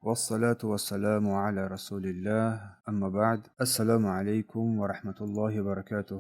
والصلاة والسلام على رسول الله. اما بعد، السلام علیکم و رحمت الله و برکاته.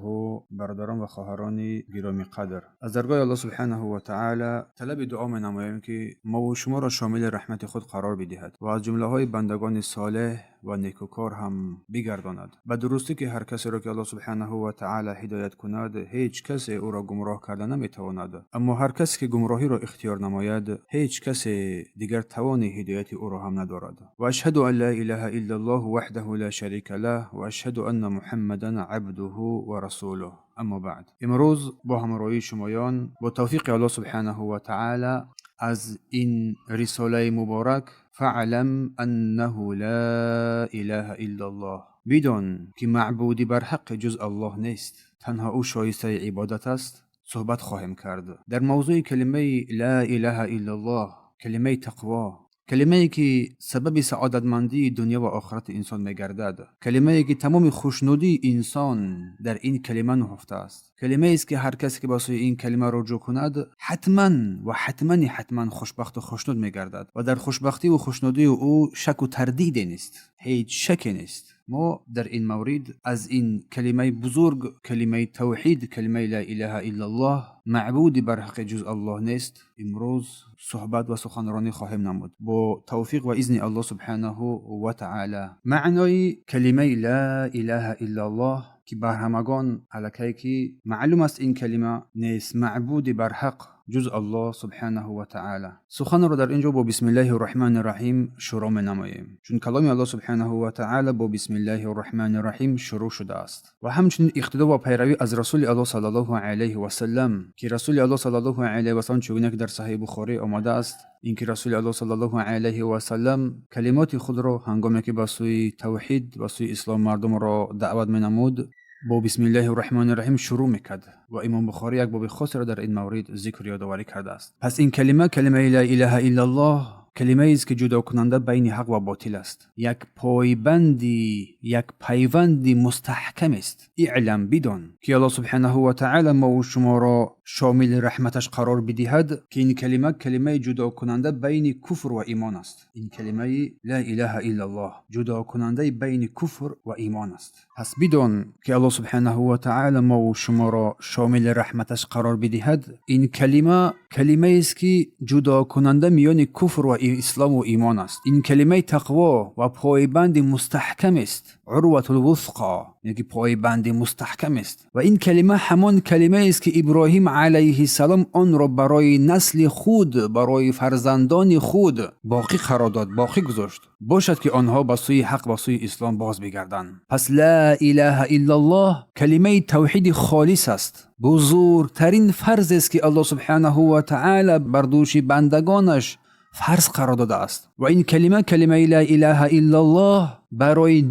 برادران و خواهران گرامی قدر، از درگاه الله سبحانه و تعالی طلب دعا می نماییم که ما و شما را شامل رحمت خود قرار بدهد و از جمله های بندگان صالح و نیکوکار هم بگرداند. به درستی که هر کسی را که الله سبحانه و تعالی هدایت کند، هیچ کسی او را گمراه کرده نمیتواند. اما هر کسی که گمراهی را اختیار نماید، هیچ کسی دیگر توان هدایت او را هم ندارد. و اشهد ان لا اله الا الله وحده لا شریک له و اشهد ان محمدا عبده و رسوله. اما بعد، امروز با همراهی شمایان با توفیق الله سبحانه و تعالی از این رساله مبارک فاعلم انه لا اله الا الله، بدان که معبودی بر حق جز الله نیست، تنها او شایسته عبادت است، صحبت خواهیم کرد در موضوع کلمه لا اله الا الله، کلمه تقوا، کلمه که سبب سعادتمندی دنیا و آخرت انسان میگردد، کلمه که تمام خوشنودی انسان در این کلمه نهفته است، کلمه است که هر کسی که با سوی این کلمه رجوع کند، حتما و حتما حتما خوشبخت و خوشنود میگردد و در خوشبختی و خوشنودی او شک و تردید نیست، هیچ شکی نیست. ما در این مورد از این کلمه بزرگ، کلمه توحید، کلمه لا اله الا الله، معبودی بر حق جز الله نیست، امروز صحبت و سخنرانی خواهیم نمود با توفیق و اذن الله سبحانه و تعالی. معنای کلمه لا اله الا الله که بر همگان الکی که معلوم است، این کلمه نیست معبودی بر حق جز الله سبحانه و تعالی. سخن را در اینجا با بسم الله الرحمن الرحیم شروع می نماییم، چون کلام الله سبحانه و تعالی با بسم الله الرحمن الرحیم شروع شده است و همچنین اقتدا و پیروی از رسول الله صلی الله علیه و سلم، که رسول الله صلی الله علیه و سلم چگونه که در صحیح بخاری آمده است، اینکه رسول الله صلی الله علیه و سلم کلمات خود را هنگامی که به سوی توحید و سوی اسلام مردم را دعوت می نمود، با بسم الله الرحمن الرحیم شروع میکرد و امام بخاری یک باب خاص را در این مورد ذکر یادآوری کرده است. پس این کلمه، کلمه لا اله الا الله، کلمه است که جدا کننده بین حق و باطل است، یک پایبندی، یک پیوندی مستحکم است. اعلم، بدان که الله سبحانه و تعالی ما و شما را شامل رحمتش قرار بدهد، که این کلمه کلمه جدا کننده بین کفر و ایمان است. این کلمه لا اله الا الله جدا کننده بین کفر و ایمان است. پس بدان که الله سبحانه و تعالی ما و شما را شامل رحمتش قرار بدهد، این کلمه کلمه است که جدا کننده میان کفر و اسلام و ایمان است. این کلمه تقوا و پایبند مستحکم است، عروة الوثقا، یعنی پایبند مستحکم است. و این کلمه همان کلمه است که ابراهیم علیه السلام آن را برای نسل خود، برای فرزندان خود باقی قرار داد، باقی گذاشت، باشد که آنها به سوی حق و سوی اسلام باز بگردند. پس لا اله الا الله کلمه توحید خالص است، بزرگترین فرض است که الله سبحانه و تعالی بر دوش بندگانش فرض قرار داده است. و این کلمه، کلمه لا اله الا الله، برای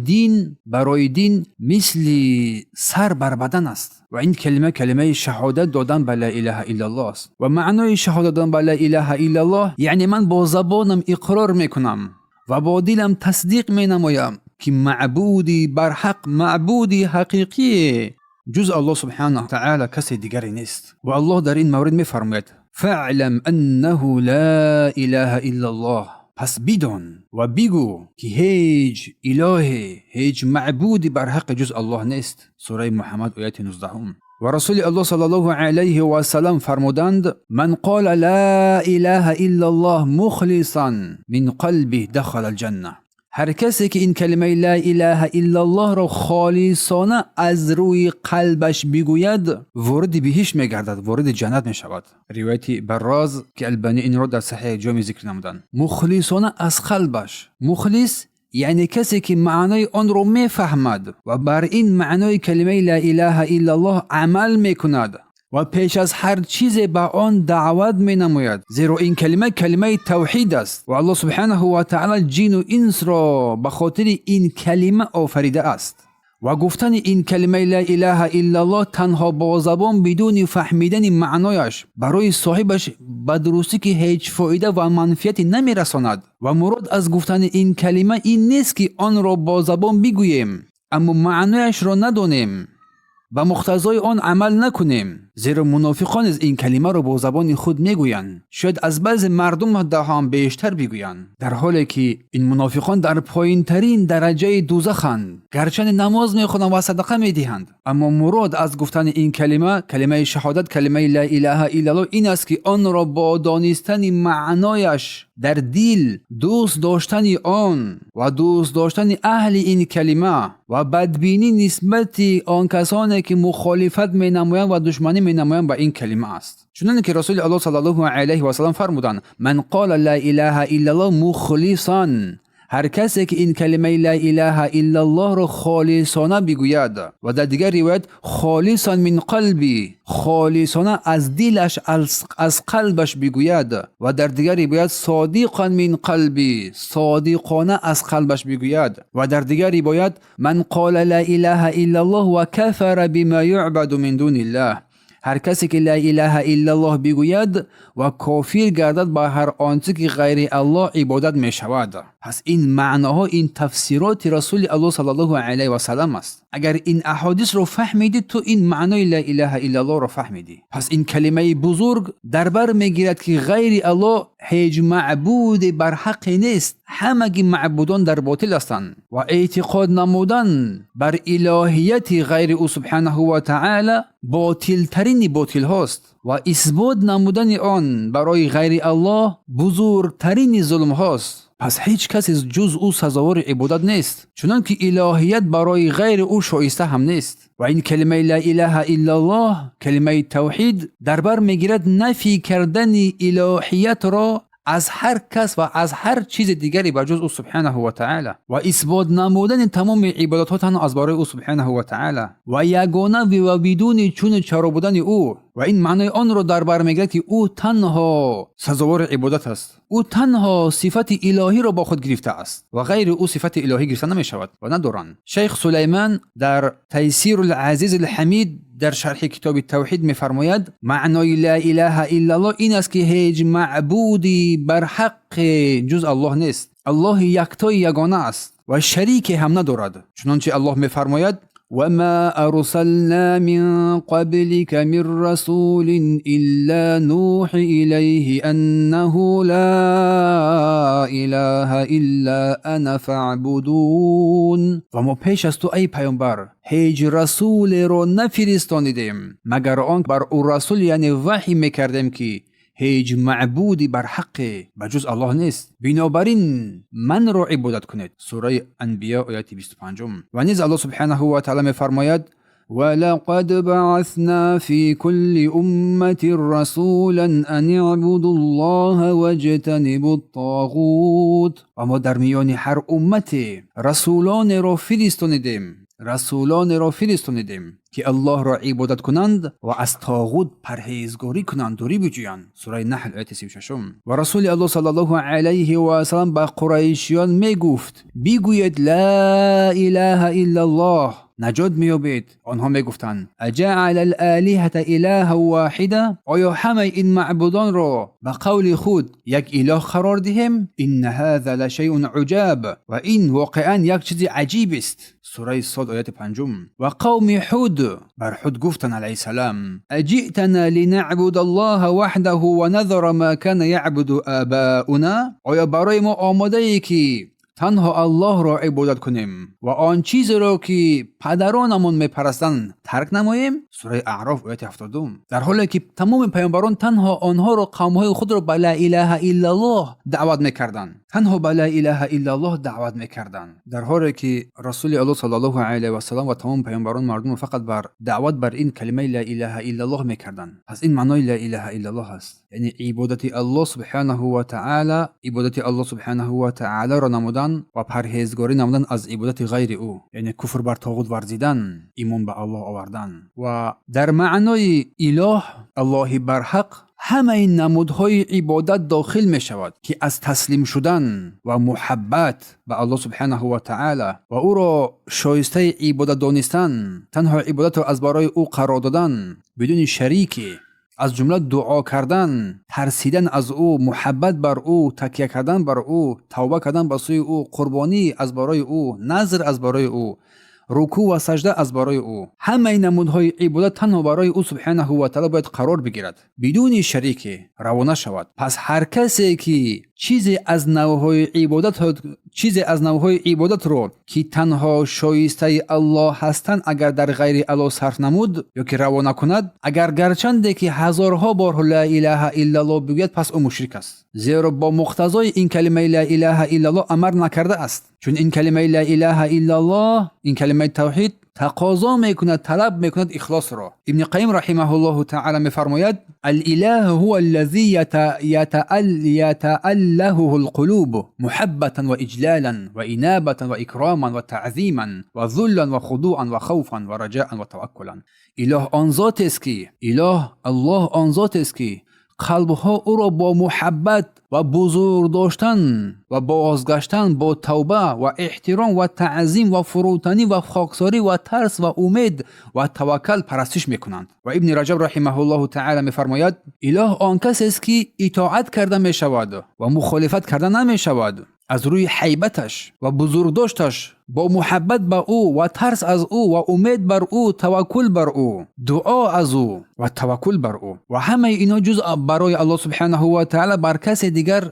دین مثل سر بر بدن است. و این کلمه کلمه شهادت دادن به لا اله الا الله است. و معنای شهادت دادن به لا اله الا الله یعنی من با زبانم اقرار میکنم و با دلم تصدیق می نمایم که معبودی بر حق، معبودی حقیقی جز الله سبحانه تعالی کسی دیگری نیست. و الله در این مورد میفرماید: فاعلم انه لا اله الا الله. پس بدان و بگو که هیچ الهی، هیچ معبودی بر حق جز الله نیست. سوره محمد، آیت 19. و رسول الله صلی الله علیه و سلم فرمودند: من قال لا اله الا الله مخلصا من قلبه دخل الجنه. هر کسی که این کلمه لا اله الا الله را خالصانه از روی قلبش بگوید، وارد بهشت میگردد، وارد جنت میشود. روایت براز که البانی این را در صحیح جامع ذکر نمودند. مخلصانه از قلبش. مخلص یعنی کسی که معنای آن را میفهمد و بر این معنای کلمه لا اله الا الله عمل میکند و پیش از هر چیز به آن دعوت می نماید، زیرا این کلمه کلمه توحید است و الله سبحانه و تعالی جن و انس را به خاطر این کلمه آفریده است. و گفتن این کلمه لا اله الا الله تنها با زبان بدون فهمیدن معنایش برای صاحبش به درستی که هیچ فایده و منفعتی نمیرساند. و مراد از گفتن این کلمه این نیست که آن را با زبان بگوییم اما معنایش را ندانیم و مقتضای آن عمل نکنیم. Зеро мунофиқон низ ин калимаро бо забони худ мегӯянд. Шояд аз баъзе мардум ҳам бештар бигӯянд. Дар ҳоле ки ин мунофиқон дар поинтарин дараҷаи дӯзаханд, гарчанде намоз мехонанд ва садақа медиҳанд. Аммо мурод аз гуфтани ин калима, калимаи шаҳодат, калимаи ла илаҳа иллаллоҳ ин аст, ки онро бо донистани маънояш дар дил, дӯст доштани он ва дӯст доштани аҳли ин калима ва бадбинӣ нисбати он касоне ки мухолифат менамоянд ва душманӣ менамоянд ба ин калима аст. Чунон ки Расули Аллоҳ саллаллоҳу алайҳи васаллам фармуданд: ман қола ла илаҳа иллаллоҳ мухлисан, ҳар касе ки ин калимаи ла илаҳа иллаллоҳро холисона бигӯяд, ва дар дигар ривоят холисан мин қалби, холисона аз дилаш, аз қалбаш бигӯяд, ва дар дигар ривоят содиқан мин қалби, содиқона аз қалбаш бигӯяд, ва дар дигар ривоят ман қола ла илаҳа иллаллоҳ ва кафара бима юъбаду мин дуниллаҳ, ҳар касе ки ла илаҳа иллаллоҳ бигӯяд ва кофир гардад ба ҳар он чизе ки ғайри Аллоҳ ибодат мешавад. Пас ин маъноҳо, ин тафсироти Расули Аллоҳ саллаллоҳу алайҳи васаллам аст. Агар ин аҳодисро фаҳмидӣ, ту ин маънои ла илаҳа иллаллоҳро фаҳмидӣ. Пас ин калимаи бузург дар бар мегирад, ки ғайри Аллоҳ ҳеҷ маъбуде барҳаққе нест, ҳамаги маъбудон дар ботил ҳастанд, ва эътиқод намудан бар илоҳияти ғайри ӯ субҳанаҳу ва таъала ботилтарини ботилҳост, ва исбот намудани он барои ғайри Аллоҳ бузургтарини зулмҳост. Пас ҳеҷ касе ҷуз ӯ сазовори ибодат нест, чунон ки илоҳият барои ғайри ӯ шоиста ҳам нест. Ва ин калимаи ла илаҳа иллаллоҳ, калимаи тавҳид, дар бар мегирад нафӣ кардани илоҳиятро аз ҳар кас ва аз ҳар чизи дигаре ба ҷуз ӯ субҳанаҳу ва таъала, ва исбот намудани тамоми ибодатҳо танҳо аз барои ӯ субҳанаҳу ва таъала, ва ягона ва бидуни чуну чаро будани ӯ. Ва ин маънои онро дар бар мегирад, ки ӯ танҳо сазовори ибодат аст, ӯ танҳо сифати илоҳиро бо худ гирифтааст ва ғайри ӯ сифати илоҳӣ гирифта намешавад ва надоранд. Шайх Сулайман дар Тайсиру лазиз лҳамид дар шарҳи китоби тавҳид мефармояд: маънои ла илаҳа иллаллоҳ ин аст, ки ҳеҷ маъбуди барҳаққе ҷуз Аллоҳ нест. Аллоҳи яктои ягона аст ва шарике ҳам надорад. Чунончи Аллоҳ мефармояд: وما أرسلنا من قبلك من رسول إلا نوحي إليه أنه لا إله إلا أنا فاعبدون. Ва мо пеш аз ту, эй паёмбар, ҳеҷ расулеро нафиристонидем, магар он бар ӯ расул, яъне ваҳй мекардем, ки ҳеҷ маъбуди барҳаққе ба ҷуз Аллоҳ нест, бинобар ин манро ибодат кунед. Сураи Анбиё, ояти 25. Ва низ Аллоҳ субҳанаҳу ва таъала мефармояд: ولقد بعثنا في كل أمة رسولا أن اعبدوا الله واجتنبوا الطاغوت. Ва мо дар миёни ҳар уммате расулонеро фиристонидем, расулонеро фиристонидем, ки Аллоҳро ибодат кунанд ва аз тоғут парҳезгорӣ кунанд, дурӣ биҷӯянд. Сураи Наҳл, ояти 36. Ва Расули Аллоҳ саллаллоҳу алайҳи васаллам ба қурайшиён мегуфт: бигӯед ла илаҳа иллаллоҳ, наҷот меёбед. Онҳо мегуфтанд: аҷаала алолиҳата илаҳа воҳида, оё ҳамаи ин маъбудонро ба қавли худ як илоҳ қарор диҳем? Инна ҳаза лашайун уҷаб, ва ин воқеан як чизи аҷибест. Сураи Сод, ояти 5. Ва қавми Ҳуд бар Ҳуд гуфтанд алайҳиссалам: аҷитана линабуда аллоҳа ваҳдаҳу ва назара ма кана ябуду абауна, оё барои мо омодаӣ, ки танҳо Аллоҳро ибодат кунем ва он чизеро, ки падаронамон мепарастанд, тарк намоем? Сураи Аъроф, ояти 72. Дар ҳоле ки тамоми паёмбарон танҳо онҳоро, қавмҳои худро ба ла илаҳа иллаллоҳ даъват мекарданд, танҳо ба ла илаҳа иллаллоҳ даъват мекарданд, дар ҳоле ки Расули Аллоҳ саллаллоҳу алайҳи васаллам ва тамоми паёмбарон мардумро фақат бар даъват бар ин калимаи ла илаҳа иллаллоҳ мекарданд. Пас ин маънои ла илаҳа иллаллоҳ аст, яъне ибодати Аллоҳ субҳанаҳу ва таъала, ибодати Аллоҳ субҳанаҳу ва таъаларо намудан ва парҳезгорӣ намудан аз ибодати ғайри ӯ, яъне куфр бар тоғут варзидан, имон ба Аллоҳ овардан. Ва дар маънои илоҳ, Аллоҳи барҳақ, ҳамаи намудҳои ибодат дохил мешавад, ки аз таслим шудан ва муҳаббат ба Аллоҳ субҳанаҳу ва таъала ва ӯро шоистаи ибодат донистан, танҳо ибодатро аз барои ӯ қарор додан бидуни шарике, аз ҷумла дуо кардан, тарсидан аз ӯ, муҳаббат бар ӯ, такя кардан бар ӯ, тавба кардан ба сӯи ӯ, қурбонӣ аз барои ӯ, назр аз барои ӯ, рукӯъ ва сажда аз барои ӯ. Ҳамаи намудҳои ибодат танҳо барои ӯ субҳанаҳу ва таъала бояд қарор бигирад, бидуни шарике равона шавад. Пас ҳар касе ки чизе аз навъҳои ибодат, чизе аз навъҳои ибодатро, ки танҳо шоистаи Аллоҳ ҳастанд, агар дар ғайри Аллоҳ сарф намуд ё ки равона кунад, агар гарчанде ки ҳазорҳо бор ла илаҳа иллаллоҳ бигӯяд, пас ӯ мушрик аст. Зеро бо муқтазои ин калимаи ла илаҳа иллаллоҳ амр накарда аст. Чун ин калимаи ла илаҳа иллаллоҳ, ин калимаи тавҳид тақозо мекунад, талаб мекунад ихлосро. Ибни Қайим раҳимаҳуллоҳу таъала мефармояд: الإله هو الذي يتألهه القلوب محبة وإجلالا وإنابة وإكراما وتعظيما وذلا وخضوعا وخوفا ورجاء وتوكلا. Илоҳ он зотест ки, илоҳ Аллоҳ он зотест ки қалбҳо ӯро бо муҳаббат ва бузург доштан ва бозгаштан бо тавба ва эҳтиром ва таъзим ва фурӯтанӣ ва хоксорӣ ва тарс ва умед ва таваккал парастиш мекунанд. Ва Ибни Раҷаб раҳимаҳуллоҳу таъала мефармояд: илоҳ он касест ки итоат карда мешавад ва мухолифат карда намешавад, аз рӯи ҳайбаташ ва бузургдошташ, бо муҳаббат ба ӯ ва тарс аз ӯ ва умед бар ӯ, таваккул бар ӯ, дуо аз ӯ ва таваккул бар ӯ. Ва ҳамаи инҳо ҷуз барои Аллоҳ субҳанаҳу ва таъала бар касе дигар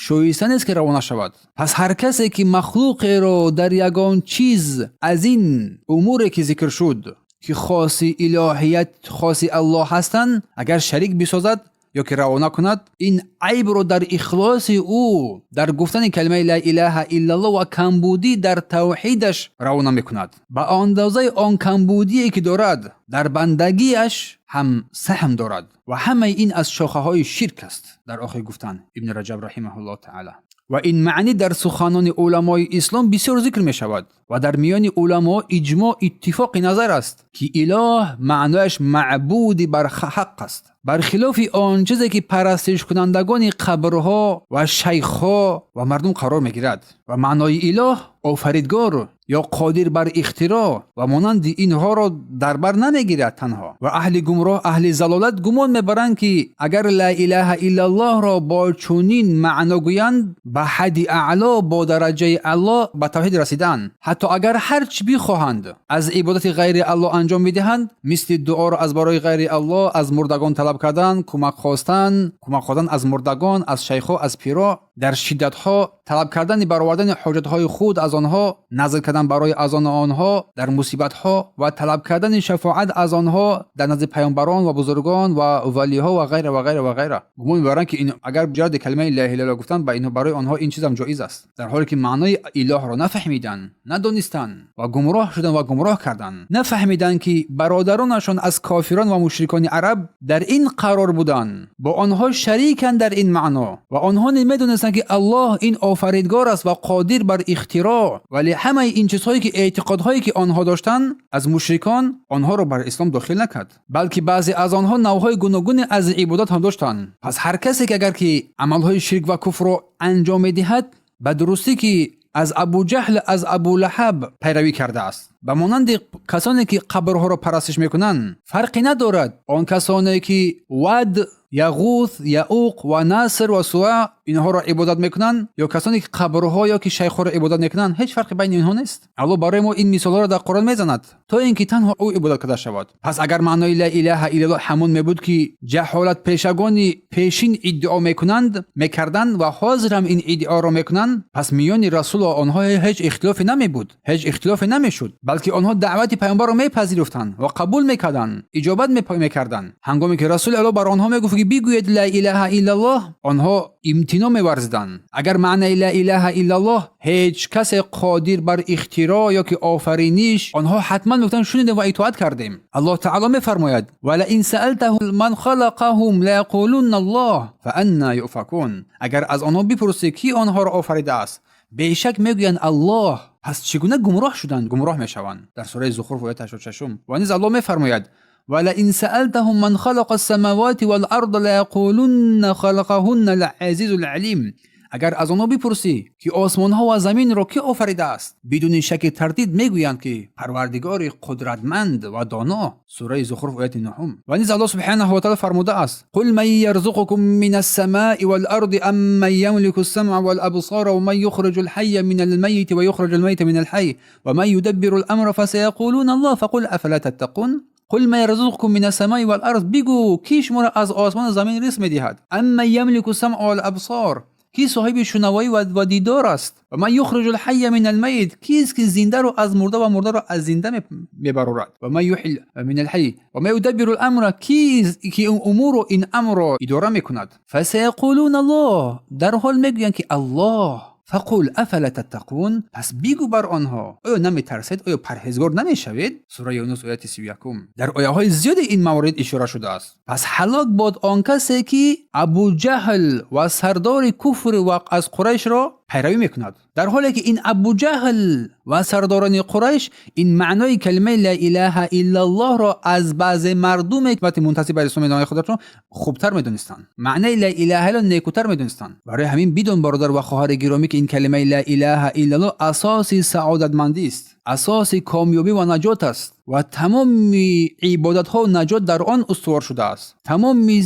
шоиста нест ки равона шавад. Пас ҳар касе ки махлуқеро дар ягон чиз аз ин умуре ки зикр шуд, ки хоси илоҳият, хоси Аллоҳ ҳастанд, агар шарик бисозад ё ки равона кунад, ин айбро дар ихлоси ӯ дар гуфтани калимаи ла илаҳа иллаллоҳ ва камбудӣ дар тавҳидаш равона мекунад. Ба андозаи он камбудие ки дорад, дар бандагиаш ҳам саҳм дорад ва ҳамаи ин аз шохаҳои ширк аст. Дар охир гуфтанд Ибни Раҷаб раҳимаҳуллоҳ таъала: ва ин маънӣ дар суханони уламои ислом бисёр зикр мешавад ва дар миёни уламо иҷмоъ, иттифоқи назар аст, ки илоҳ маънояш маъбуди барҳақ аст, бархилофи он чизе ки парастишкунандагони қабрҳо ва шайхҳо ва мардум қарор мегирад. Ва маънои илоҳ офаридгор ё қодир бар ихтироъ ва монанди инҳоро дар бар намегирад танҳо. Ва аҳли гумроҳ, аҳли залолат гумон мебаранд, ки агар ла илаҳа иллаллоҳро бо чунин маъно гӯянд, ба ҳадди аъло, бо дараҷаи аъло ба тавҳид расидаанд, ҳатто агар ҳар чӣ бихоҳанд аз ибодати ғайри Аллоҳ анҷом медиҳанд, мисли дуоро аз барои ғайри Аллоҳ, аз мурдагон талаб кардан, кӯмак хостан, кӯмак хостан аз мурдагон, аз шайхҳо, аз пиро, дар шиддатҳо талаб кардани баровардани ҳоҷатҳои худ аз онҳо, назр кардан барои аз онҳо дар мусибатҳо ва талаб кардани шафоат аз онҳо дар назди паёмбарон ва бузургон ва валиҳо ва ғайра ва ғайра ва ғайра. Гумон мебаранд, ки агар муҷарради калимаи ла илаҳа иллаллоҳ гуфтанд, ба инҳо, барои онҳо ин чизам ҷоиз аст, дар ҳоле ки маънои илоҳро нафаҳмиданд, надонистанд ва гумроҳ шуданд ва гумроҳ карданд. Нафаҳмиданд, ки бародаронашон аз кофирон ва мушрикони араб дар ин қарор буданд, бо онҳо шариканд дар ин маъно ва онҳо медонистанд, ки Аллоҳ ин офаридгор аст ва қодир бар ихтироъ. Вале ҳамаи ин чизҳое ки эътиқодҳое ки онҳо доштанд аз мушрикон, онҳоро бар ислом дохил накард, балки баъзе аз онҳо навъҳои гуногуне аз ибодат ҳам доштанд. Пас ҳар касе ки агар ки амалҳои ширк ва куфрро анҷом медиҳад, ба дурустӣ ки аз Абуҷаҳл, аз Абулаҳаб пайравӣ кардааст. Ба монанди касоне ки қабрҳоро парастиш мекунанд, фарқе надорад он касоне ки Вад, Яғус, Яуқ ва Наср ва Суа инҳоро ибодат мекунанд ё касоне ки қабрҳо ё ки шайхҳоро ибодат мекунанд, ҳеҷ фарқе байни инҳо нест. Аллоҳ барои мо ин мисолҳоро дар Қуръон мезанад, то ин ки танҳо ӯ ибодат карда шавад. Пас агар маънои ла илаҳа иллаллоҳ ҳамон мебуд, ки ҷаҳолатпешагони пешин иддао мекунанд, мекарданд ва ҳозир ҳам ин иддаоро мекунанд, пас миёни расул ва онҳо ҳеҷ ихтилофе намебуд, ҳеҷ ихтилофе намешуд, балки онҳо даъвати паёмбарро мепазируфтанд ва қабул мекарданд, иҷобат мекарданд. Ҳангоме ки Расули Аллоҳ бар онҳо мегуфт, ки бигӯед ла илаҳа иллаллоҳ, онҳо имтино меварзиданд. Агар маънаи ла илаҳа иллаллоҳ ҳеҷ касе қодир бар ихтироъ ё ки офариниш, онҳо ҳатман мегуфтанд: шунидем ва итоат кардем. Аллоҳ таъоло мефармояд: ولئن سألتهم من خلقهم ليقولن الله فأنى يؤفكون. Агар аз онҳо бипурсӣ, ки онҳоро офаридааст, бешак мегӯянд: Аллоҳ. Пас чӣ гуна гумроҳ шуданд, гумроҳ мешаванд? Дар сураи Зухруф, ояти 86. Ва низ Аллоҳ мефармояд: ولئن سألتهم من خلق السماوات والأرض ليقولن خلقهن العزيز العليم. Агар аз онҳо бипурсӣ, ки осмонҳо ва заминро кӣ офаридааст, бидуни шаки тардид мегӯянд, ки Парвардигори қудратманд ва доно. Сураи Зухруф, ояти 9. Ва низ Аллоҳ субҳанаҳу ва таъоло фармудааст: Қул ман ярзуқукум минас-самаи вал-арди амман ямликус-самъа вал-абсора ва ман юхриҷул-ҳайя минал-маййити ва юхриҷул-маййита минал-ҳайй ва ман юдаббирул-амра фасаяқулуна Аллоҳ фақул афала таттақун. Қул ман ярзуқукум минас-самаи вал-ард, бигӯ кӣ шуморо аз осмон ва замин ризқ медиҳад? Амман ямликус-самъа вал-абсор, кӣ соҳиби шунавоӣ ва дидор аст? Ва ман юхриҷул-ҳайя минал-маййит, кист ки зиндаро аз мурда ва мурдаро аз зинда мебарорад? Ва ман юҳйил минал-ҳайй ва ман юдаббирул-амра, кист ки умурро, ин амрро идора мекунад? Фасаяқулуна Аллоҳ, дар ҳол мегӯянд, ки Аллоҳ. Фақул афала таттақун, пас бигӯ бар онҳо, оё наметарсед, оё парҳезгор намешавед? Сураи Юнус, ояти 31. Дар ояҳои зиёде ин маврид ишора шудааст. Пас ҳалок бод он касе, ки Абуҷаҳл ва сардори куфр ва аз Қурайшро пайравӣ мекунад, дар ҳоле ки ин Абуҷаҳл ва сардорони Қурайш ин маънои калимаи ла илаҳа иллаллоҳро аз баъзе мардуме, ки мунтасиб ба ислом медонанд худашон, хубтар медонистанд, маънаи ла илаҳа иллаллоҳ некутар медонистанд. Барои ҳамин бидон, бародар ва хоҳари гиромӣ, ки ин калимаи ла илаҳа иллаллоҳ асоси саодатмандист, асоси комёбӣ ва наҷот аст ва тамоми ибодатҳо наҷот дар он устувор шудааст, тамоми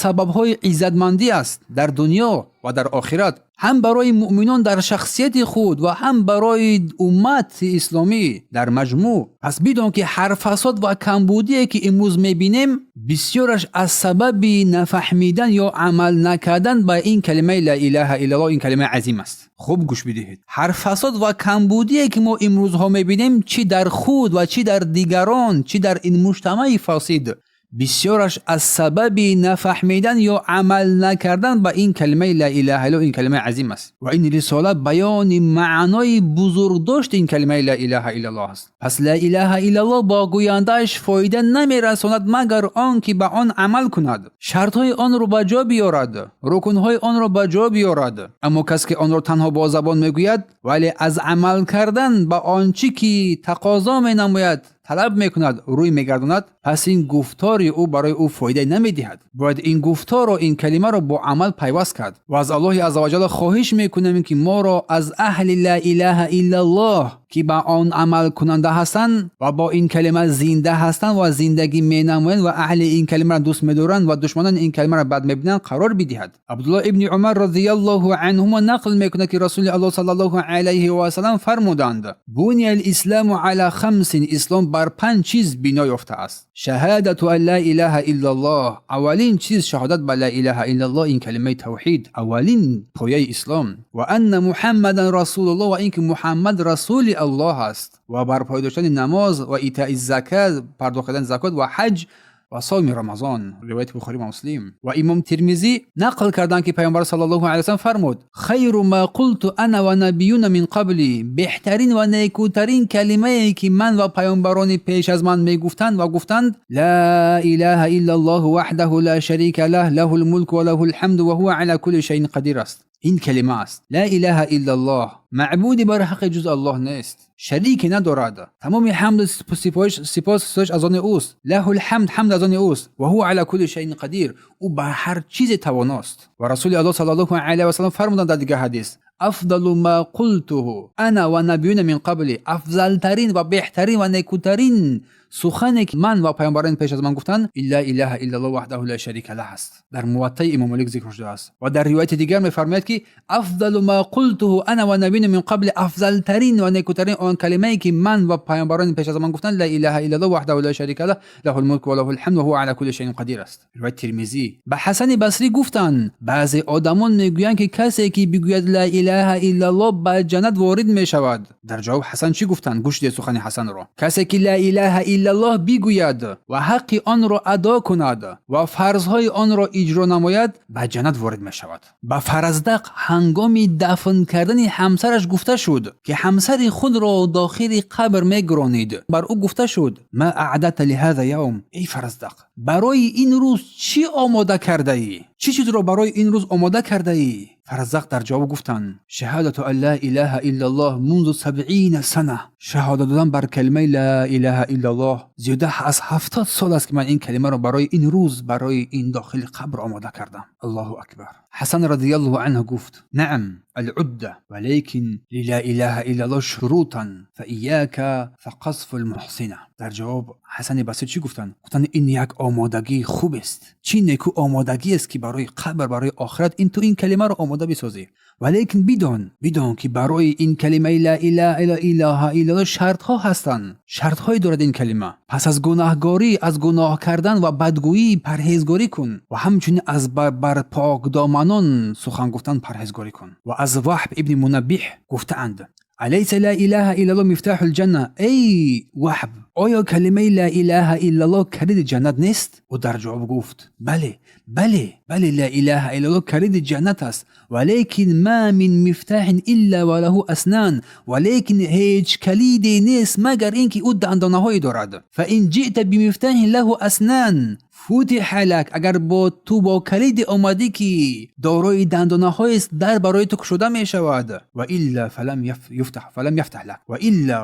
сабабҳои иззатмандӣ аст дар дунё ва дар охират, ҳам барои муъминон дар шахсияти худ ва ҳам барои уммати исломӣ дар маҷмӯъ. Пас бидон, ки ҳар фасод ва камбудие, ки имрӯз мебинем, бисёраш аз сабаби нафаҳмидан ё амал накардан ба ин калимаи ла илаҳа иллаллоҳ, ин калимаи азим аст. Хуб гӯш бидиҳед, ҳар фасод ва камбудие, ки мо имрӯзҳо мебинем, чӣ дар худ ва чӣ дар дигарон, чӣ дар ин муҷтамаи фосид, бисёраш аз сабаби нафаҳмидан ё амал накардан ба ин калимаи ла илаҳа иллаллоҳ, ин калимаи азим аст. Ва ин рисола баёни маънои бузургдошти ин калимаи ла илаҳа иллаллоҳ аст. Пас ла илаҳа иллаллоҳ бо гӯяндааш фоида намерасонад, магар он ки ба он амал кунад, шартҳои онро ба ҷо биёрад, рукунҳои онро ба ҷо биёрад. Аммо кас ки онро танҳо бо забон мегӯяд, вале аз амал кардан ба он чӣ ки тақозо менамояд, талаб мекунад, рӯй мегардонад, пас ин гуфтори ӯ барои ӯ фоида намедиҳад. Бояд ин гуфторро, ин калимаро бо амал пайваст кард. Ва аз Аллоҳи азза ва ҷалла хоҳиш мекунем, ки моро аз аҳли ла илаҳа иллаллоҳ, ки ба он амалкунанда ҳастанд ва бо ин калима зинда ҳастанд ва зиндагӣ менамоянд ва аҳли ин калимаро дӯст медоранд ва душманони ин калимаро бад мебинанд, қарор бидиҳад. Абдуллоҳ ибни Умар разияллоҳу анҳума нақл мекунад, ки Расули Аллоҳ саллаллоҳу алайҳи васаллам фармуданд: Буния алислому ала хамсин, ислом бар 5 чиз бино ёфтааст. Шаҳадату ан ла илаҳа иллаллоҳ, аввалин чиз шаҳодат ба ла илаҳа иллаллоҳ, ин калимаи тавҳид, аввалин пояи ислом. Ва анна муҳаммадан расулуллоҳ, ва ин ки Муҳаммад расули Аллоҳ аст, ва барпой доштани намоз ва итои закат, пардохт кардани закот ва ҳаҷ ва савми Рамазон. Ривояти Бухорӣ ва Муслим. Ва имом Тирмизӣ нақл карданд, ки Паёмбар саллаллоҳу алайҳи васаллам фармуд: хайру ма қулту ана ва набиюна мин қабли, беҳтарин ва некӯтарин калимае, ки ман ва паёмбарони пеш аз ман мегуфтанд ва гуфтанд: ла илаҳа иллаллоҳу ваҳдаҳу ла шарика лаҳ, лаҳул мулку ва лаҳул ҳамду ва ҳува ала кулли шайин қадир аст. Ин калима аст ла илаҳа иллаллоҳ, маъбуди барҳақи ҷуз Аллоҳ нест, шарике надорад, тамоми ҳамду сипос ситоиш аз они ӯст, лаҳул ҳамд, ҳамд аз они ӯст, ва ҳува ала кулли шайин қадир, ӯ ба ҳар чизе тавоност. Ва Расули Аллоҳ саллаллоҳу алайҳи васаллам фармуданд дар дигар ҳадис: афдалу ма қултуҳу ана ва набиюна мин қабли, афзалтарин ва беҳтарин ва некӯтарин сухане, ки ман ва паёмбарони пеш аз ман гуфтанд, ла илаҳа иллаллоҳ ваҳдаҳу ла шарика лаҳ аст. Дар Муваттаи имом Молик зикр шудааст. Ва дар ривояти дигар мефармояд, ки афзалу ма қултуҳу ана ва набиюна мин қабли, афзалтарин ва некӯтарин он калимае, ки ман ва паёмбарони пеш аз ман гуфтанд, ла илаҳа иллаллоҳ ваҳдаҳу ла шарика лаҳ, лаҳул мулку ва лаҳул ҳамд ва ҳува ала кулли шайин қадир аст. Ривояти Тирмизӣ. Ба Ҳасани Басрӣ гуфтанд: баъзе одамон мегӯянд, ки касе ки бигӯяд ла илаҳа иллаллоҳ, ба ҷаннат ворид мешавад. Дар ҷавоб Ҳасан чӣ гуфтанд? Гӯш диҳед сухани Ҳасанро: касе ки ла илаҳа иллаллоҳ бигӯяд ва ҳаққи онро адо кунад ва фарзҳои онро иҷро намояд, ба ҷаннат ворид мешавад. Ба Фараздақ ҳангоми дафн кардани ҳамсараш гуфта шуд, ки ҳамсари худро дохили қабр мегуронид. Бар ӯ гуфта шуд: ма аъдадта лиҳаза явм, эй Фараздақ, барои ин рӯз чӣ омода кардаӣ, чӣ чизро барои ин рӯз омода кардаӣ? Фараздақ дар ҷавоб гуфтанд: шаҳадату ан ла илаҳа иллаллоҳ мунзу 70 сана, шаҳодат додан бар калимаи ла илаҳа иллаллоҳ зиёда аз 70 сол аст, ки ман ин калимаро барои ин рӯз, барои ин дохили қабр омода кардам. Аллоҳу акбар. Ҳасан радиаллоҳу анҳу гуфт: наам алъудда, валекин лила илаҳа иллаллоҳ шурутан фаияка фақазфу лмуҳсина. Дар ҷавоб Ҳасани Басрӣ чӣ гуфтанд? Гуфтанд: ин як омодагии хуб аст. Чӣ неку омодагӣ аст, ки барои қабр, барои охират ин ту ин калимаро омода бисозӣ. Валекин бидон, ки барои ин калимаи ла илаҳа иллаллоҳ шартҳо ҳастанд. Шартҳое дорад ин калима. Пас аз гунаҳгорӣ, аз гуноҳ кардан ва бадгӯӣ парҳезгорӣ кун ва ҳамчунин аз бар покдоманон сухан гуфтан парҳезгорӣ кун. Ва аз Ваҳб ибни Мунаббиҳ гуфтаанд: алайса ла илаҳа иллаллоҳ мифтаҳул ҷанна? Эй Ваҳб, оё калимаи ла илаҳа иллаллоҳ калиди ҷаннат нест? Ӯ дар ҷавоб гуфт: бале, бале, бале, ла илаҳа иллаллоҳ калиди ҷаннат аст. Валекин ма мин мифтаҳин илла ва лаҳу аснан, валекин ҳеҷ калиде нест, магар ин ки ӯ дандонаҳое дорад. Фа ин ҷиъта бимифтаҳин лаҳу аснан футиҳа лак, агар бо ту бо калиде омадӣ, ки дорои дандонаҳоест, дар барои ту кушода мешавад. Ва илла фалам юфтаҳ, фалам яфтаҳ лак, ва илла,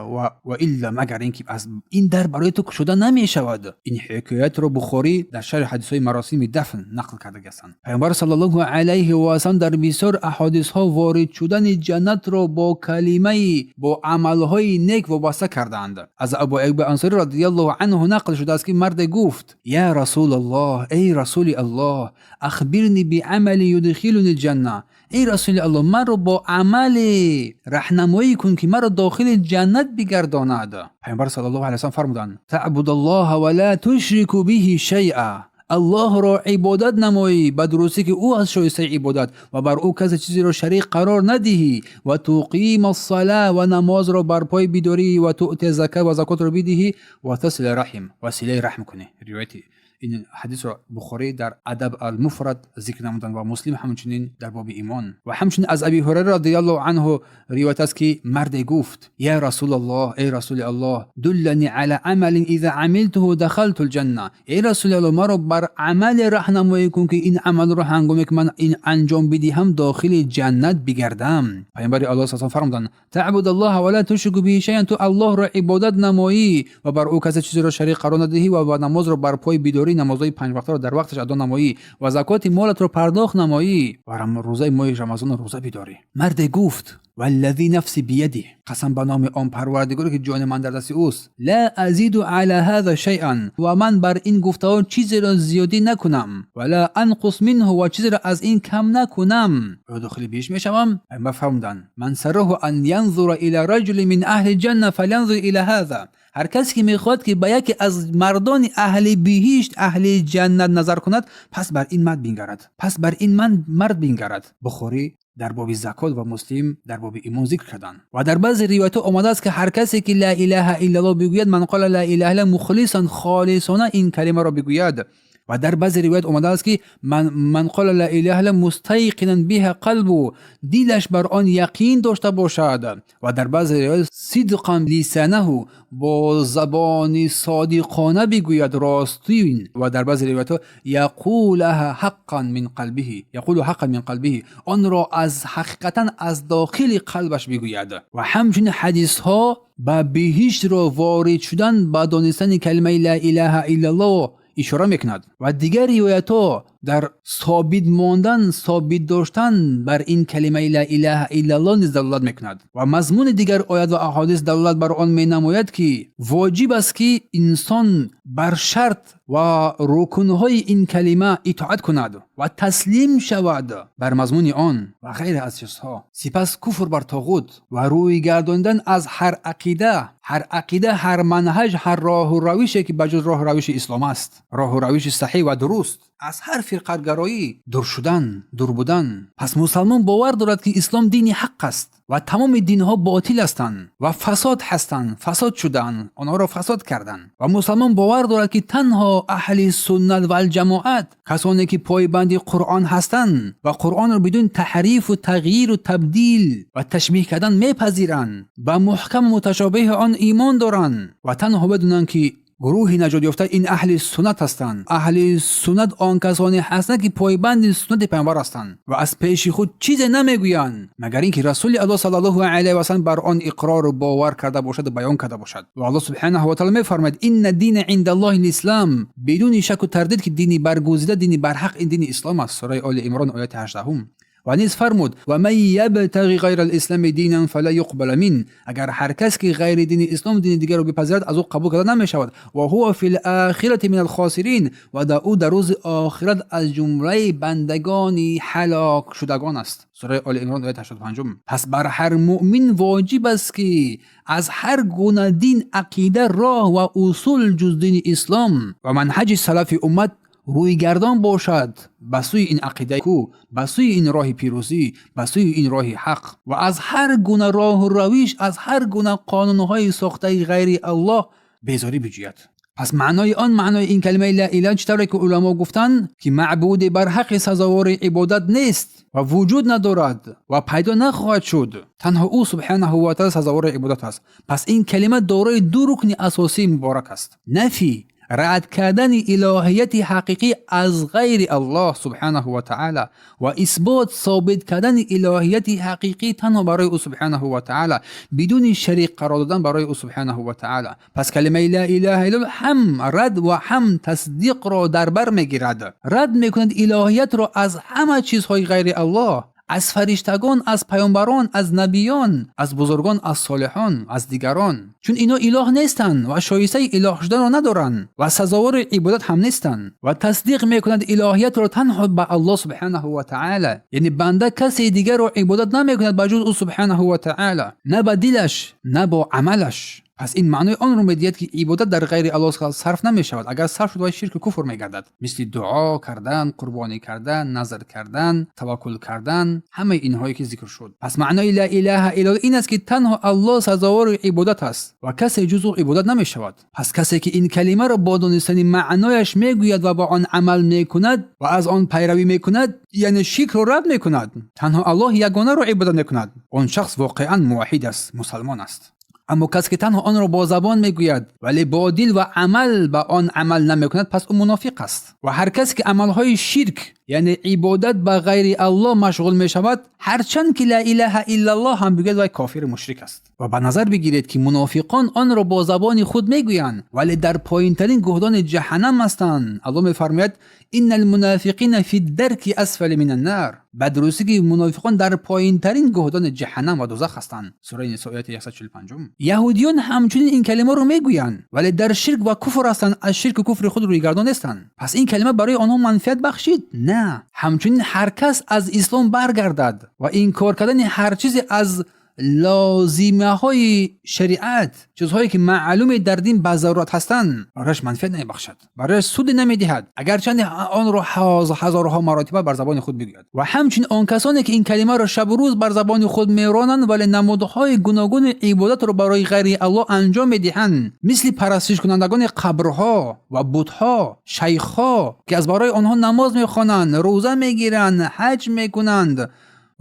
ва илла, магар ин ки аз ин дар барои ту кушода намешавад. Ин ҳикоятро Бухорӣ дар шарҳи ҳадисҳои маросими дафн нақл кардагиастанд. Паёмбар саллаллоҳу алайҳи васаллам дар бисёр аҳодисҳо ворид шудани ҷаннатро бо калимаи, бо амалҳои нек вобаста кардаанд. Аз Абу Аюби Ансорӣ радиаллоҳу анҳу нақл шудааст, ки марде гуфт: я расулаллоҳ, эй Расули Аллоҳ, ахбирни биамали юдхилуни лҷанна, эй Расули Аллоҳ, маро бо амале раҳнамоӣ кун, ки маро дохили ҷаннат бигардонад. Паёмбар саллаллоҳу алайҳи васаллам фармуданд: таъбудаллоҳа ва ла тушрику биҳи шайъа, Аллоҳро ибодат намоӣ ба дурустӣ, ки ӯ аз шоистаи ибодат, ва бар ӯ касе чизеро шарик қарор надиҳӣ, ва туқима ссала, ва намозро барпой бидорӣ, ва туъти зака, ва закотро бидиҳӣ, ва тасила раҳим, ва силаи раҳм кунӣ. Ривояти ин ҳадисро Бухорӣ дар Адаб алмуфрад зикр намуданд ва Муслим ҳамчунин дар боби имон. Ва ҳамчунин аз Аби Ҳурайра радиаллоҳу анҳу ривоят аст, ки марде гуфт: я Расулаллоҳ, эй Расули Аллоҳ, дуллани ала амалин иза амилтуҳу дахалту лҷанна, эй Расули Аллоҳ, маро бар амале раҳнамоӣ кун, ки ин амалро ҳангоме ки ман ин анҷом бидиҳам, дохили ҷаннат бигардам. Паёмбари Аллоҳ са фармуданд: таъбудаллоҳа ва ла тушрику биҳи шайан, ту Аллоҳро ибодат намоӣ ва бар ӯ касе чизеро шарик қарор надиҳӣ ва намозро барпой бидорӣ, намозҳои панҷвақтаро дар вақташ адо намоӣ ва закоти молатро пардохт намоӣ ва рӯзаи моҳи Рамазонро рӯза бидорӣ. Марде гуфт: валлази нафси биядиҳ, қасам ба номи он Парвардигоре, ки ҷони ман дар дасти ӯст, ла азиду ала ҳаза шайъан, ва ман бар ин гуфтаҳо чизеро зиёдӣ накунам, ва ла анқус минҳу, ва чизеро аз ин кам накунам, оё дохили биҳишт мешавам? Пайғамбар фармуданд: ман сарраҳу ан янзура ила раҷули мин аҳли ҷанна фалянзур ила ҳаза, ҳар касе ки мехоҳад, ки ба яке аз мардони аҳли биҳишт, аҳли ҷаннат назар кунад, пас бар ин мард бингарад, пас бар ин мард бингарад. Бухорӣ дар боби закот ва Муслим дар боби имон зикр карданд. Ва дар баъзе ривоятҳо омадааст, ки ҳар касе ки ла илаҳа иллаллоҳ бигӯяд, ман қола ла илаҳа илла мухлисан, холисона ин калимаро бигӯяд. Ва дар баъзе ривоят омадааст, ки ман қола ла илаҳа илла мустайқинан биҳа қалбу, дилаш бар он яқин дошта бошад. Ва дар баъзе ривоят сидқан лисанаҳу, бо забони содиқона бигӯяд, ростин. Ва дар баъзе ривоятҳо яқулаҳа ҳаққан мин қалбиҳи, яқулу ҳаққан мин қалбиҳи, онро аз ҳақиқатан аз дохили қалбаш бигӯяд. Ва ҳамчунин ҳадисҳо ба биҳиштро ворид шудан ба донистани калимаи ла илаҳа иллаллоҳ ишора мекунад. Ва дигар ривоятҳо дар собит мондан, собит доштан бар ин калимаи ла илаҳа иллаллоҳ низ далолат мекунад. Ва мазмуни дигар оят ва аҳодис далолат бар он менамояд, ки воҷиб аст, ки инсон бар шарт ва рукунҳои ин калима итоат кунад ва таслим шавад бар мазмуни он ва ғайра аз чизҳо. Сипас куфр бар тоғут ва рӯй гардонидан аз ҳар ақида, ҳар ақида, ҳар манҳаҷ, ҳар роҳу равише, ки ба ҷуз роҳу равиши ислом аст, роҳу равиши саҳеҳ ва дуруст, аз ҳар фирқатгароӣ дур шудан, дур будан. Пас мусалмон бовар дорад, ки ислом дини ҳақ аст ва тамоми динҳо ботил ҳастанд ва фасод ҳастанд, фасод шудаанд, онҳоро фасод карданд. Ва мусалмон бовар дорад, ки танҳо аҳли суннат валҷамоат, касоне ки пойбанди Қуръон ҳастанд ва Қуръонро бидуни таҳрифу тағйиру табдил ва ташбиҳ кардан мепазиранд, ба муҳкам муташобиҳи он имон доранд ва танҳо бидунанд, ки Гурӯҳи наҷот ёфта ин аҳли суннат ҳастанд. Аҳли суннат он касоне ҳастанд, ки пойбанди суннати паёмбар ҳастанд ва аз пеши худ чизе намегӯянд, магар инки расули аллоҳ саллаллоҳу алайҳи васаллам бар он иқрор ва бовар карда бошад ва баён карда бошад. Ва аллоҳ субҳонаҳу ва таъоло мефармояд: инна дина индаллоҳи ислом. Бидуни шак ва тардид ки дини баргузида, дини барҳақ ин дини ислом аст. Сураи Оли Имрон, ояти 18. Ва низ фармуд: ва ман ябтағи ғайра алислами динан фала юқбала мин. Агар ҳар кас ки ғайри дини ислом дини дигарро бипазирад, аз ӯ қабул карда намешавад. Ва ҳува фил охирати мин алхосирин. Ва ӯ дар рӯзи охират аз ҷумлаи бандагони ҳалок шудагон аст. Сураи Оли Имрон, ояти 85. Пас бар ҳар муъмин воҷиб аст, ки аз ҳар гуна дин, ақида, роҳ ва усул ҷуз дини ислом ва манҳаҷи салафи уммат рӯйгардон бошад ба сӯи ин ақидаи ку, ба сӯи ин роҳи пирӯзӣ, ба сӯи ин роҳи ҳақ, ва аз ҳар гуна роҳу равиш, аз ҳар гуна қонунҳои сохтаи ғайри аллоҳ безорӣ биҷӯяд. Пас маънои он, маънои ин калимаи ла илаҳа, чӣ тавре ки уламо гуфтанд, ки маъбуде бар ҳаққи сазовори ибодат нест ва вуҷуд надорад ва пайдо нахоҳад шуд, танҳо ӯ субҳанаҳу ва таъола сазовори ибодат аст. Пас ин калима дорои ду рукни асосии муборак аст: нафи, рад кардани илоҳияти ҳақиқӣ аз ғайри аллоҳ субҳанаҳу ва таъола, ва исбот, собит кардани илоҳияти ҳақиқӣ танҳо барои ӯ субҳанаҳу ва таъола, бидуни шарик қарор додан барои ӯ субҳанаҳу ва таъола. Пас калимаи ла илаҳа иллаллоҳ ҳам рад ва ҳам тасдиқро дар бар мегирад. Рад мекунад илоҳиятро аз ҳама чизҳои ғайри аллоҳ, аз фариштагон, аз паёмбарон, аз набиён, аз бузургон, аз солиҳон, аз дигарон, чун ино илоҳ нестанд ва шоистаи илоҳ шуданро надоранд ва сазовори ибодат ҳам нестанд. Ва тасдиқ мекунад илоҳиятро танҳо ба аллоҳ субҳанаҳу ва таъола, яъне банда касе дигарро ибодат намекунад ба ҷуз ӯ субҳанаҳу ва таъола, на ба дилаш, на бо амалаш. Пас ин маънои онро медиҳад, ки ибодат дар ғайри аллоҳ сарф намешавад. Агар сарф шуд, вай ширку куфр мегардад, мисли дуо кардан, қурбонӣ кардан, назр кардан, таваккул кардан, ҳамаи инҳое ки зикр шуд. Пас маънои ла илаҳа иллаллоҳ ин аст, ки танҳо аллоҳ сазовори ибодат аст ва касе ҷуз ӯ ибодат намешавад. Пас касе ки ин калимаро бо донистани маънояш мегӯяд ва ба он амал мекунад ва аз он пайравӣ мекунад, яъне ширкро рад мекунад, танҳо аллоҳ ягонаро ибодат мекунад, он шахс воқеан муваҳҳид аст, мусалмон аст. Аммо касе ки танҳо онро бо забон мегӯяд, вале бо дил ва амал ба он амал намекунад, пас ӯ мунофиқ аст. Ва ҳар касе ки амалҳои ширк, яъне ибодат ба ғайри аллоҳ машғул мешавад, ҳарчанд ки ла илаҳа иллаллоҳ ҳам бигӯяд, вай кофиру мушрик аст. Ва ба назар бигиред, ки мунофиқон онро бо забони худ мегӯянд, вале дар поинтарин гуҳдони ҷаҳаннам ҳастанд. Аллоҳ мефармояд: инна алмунофиқина фи дарки асфали мин аннар. Ба дурустӣ ки мунофиқон дар поинтарин гуҳдони ҷаҳаннам ва дузах ҳастанд. Сураи Нисо, ояти 145. Яҳудиён ҳамчунин ин калимаро мегӯянд, вале дар ширк ва куфр ҳастанд, аз ширку куфри худ рӯйгардон нестанд. Пас ин калима барои онҳо манфиат бахшид? На. Ҳамчунин ҳар кас аз ислом баргардад ва инкор кардани ҳар чизе аз лозимаҳои шариат, чизҳое ки маълуме дар дин ба зарурат ҳастанд, барояш манфиат намебахшад, барояш суде намедиҳад, агарчанде онро ҳазорҳо маротиба бар забони худ бигӯяд. Ва ҳамчунин он касоне ки ин калимаро шабу рӯз бар забони худ меронанд, вале намудҳои гуногуни ибодатро барои ғайри аллоҳ анҷом медиҳанд, мисли парастишкунандагони қабрҳо ва бутҳо, шайхҳо, ки аз барои онҳо намоз мехонанд, рӯза мегиранд, ҳаҷ мекунанд,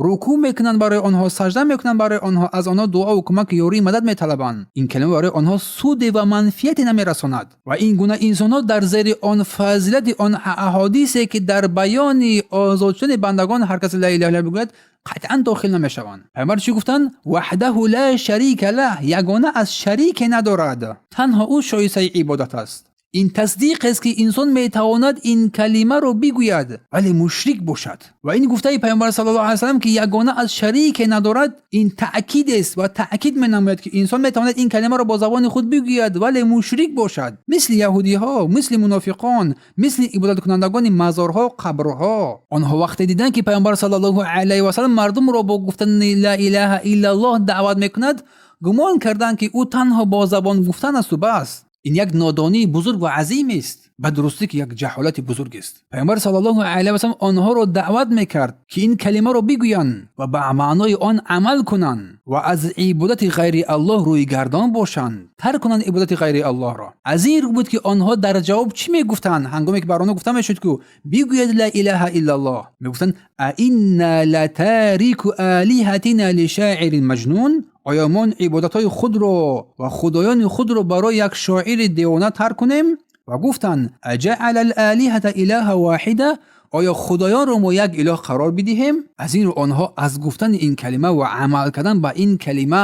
рукӯъ мекунанд барои онҳо, сажда мекунанд барои онҳо, аз онҳо дуову кӯмак, ёрии мадад металабанд, ин калима барои онҳо суде ва манфиате намерасонад. Ва ин гуна инсонҳо дар зери он фазилати он аҳодисе, ки дар баёни озод шудани бандагон ҳар касе ла илаҳа иллаллоҳ бигӯяд, қатъан дохил намешаванд. Пайғамбар чӣ гуфтанд? Ваҳдаҳу ла шарика лаҳ, ягона аз шарике надорад, танҳо ӯ шоистаи ибодат аст. Ин тасдиқ аст, ки инсон метавонад ин калимаро бигӯяд, вале мушрик бошад. Ва ин гуфтаи пайғамбар саллаллоҳу алайҳи васаллам, ки ягона аз шарике надорад, ин таъкид аст ва таъкид менамояд, ки инсон метавонад ин калимаро бо забони худ бигӯяд, вале мушрик бошад, мисли яҳудиҳо, мисли мунофиқон, мисли ибодаткунандагони мазорҳо, қабрҳо. Онҳо вақте диданд, ки пайғамбар саллаллоҳу алайҳи васаллам мардумро бо гуфтани ла илаҳа иллаллоҳ даъват мекунад, гумон карданд, ки ӯ танҳо бо забон гуфтан асту бас. Ин як нодонии бузург ва азим аст, ба дурустӣ ки як ҷаҳолати бузург аст. Пайғамбар саллаллоҳу алайҳи васаллам онҳоро даъват мекард, ки ин калимаро бигӯянд ва ба маънои он амал кунанд ва аз ибодати ғайри аллоҳ рӯйгардон бошанд, тарк кунанд ибодати ғайри аллоҳро. Аз ин рӯ буд, ки онҳо дар ҷавоб чӣ мегуфтанд, ҳангоме ки бар онҳо гуфта мешуд, ки бигӯяд ла илаҳа иллаллоҳ? Мегуфтанд: аинна латарику олиҳатина лишоирин маҷнун. Оё мо ибодатҳои худро ва худоёни худро барои як шоири девона тарк кунем? Ва гуфтанд: аҷаъала ал-олиҳата илоҳа воҳида, оё худоёнро мо як илоҳ қарор бидиҳем? Аз ин рӯ онҳо аз гуфтани ин калима ва амал кардан ба ин калима